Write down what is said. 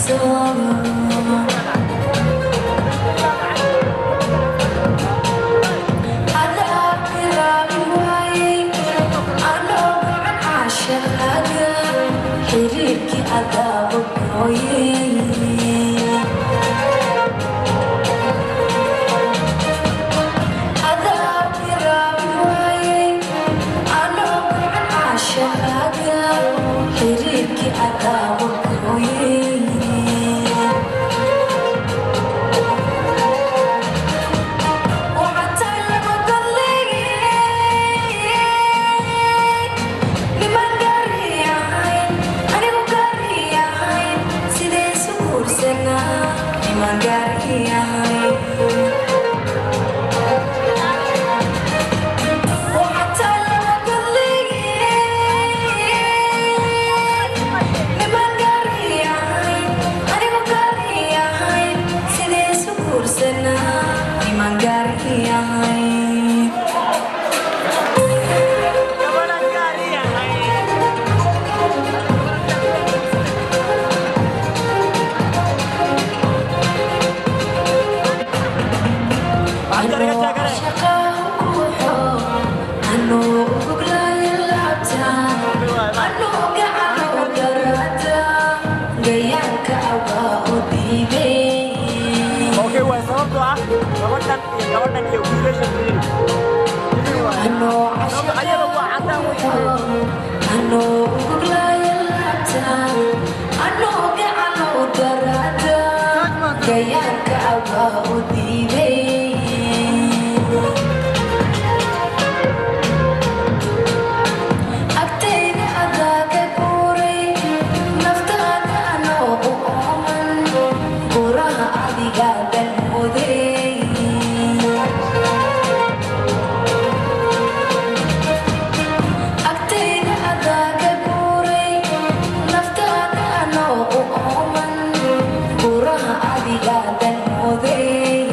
Garayso. Xiriirkii adaaba gooyey. Xiriirkii adaaba gooyey. Gabadhan gaari ahayn. Waxaad gariga taagane. Okay, waay, sababtoo ah gabadhan iyo gabadhan iyo wiilasha fiiri. Sababta ayada waa caddaan wey. Gayaanka awaa u diiday. Agtayda adaa ka guuray, naftaada anoo u ooman, buraha adigaa dalmuday. Agtayda adaa ka guuray, naftaada anoo u ooman, buraha adigaa dalmuday.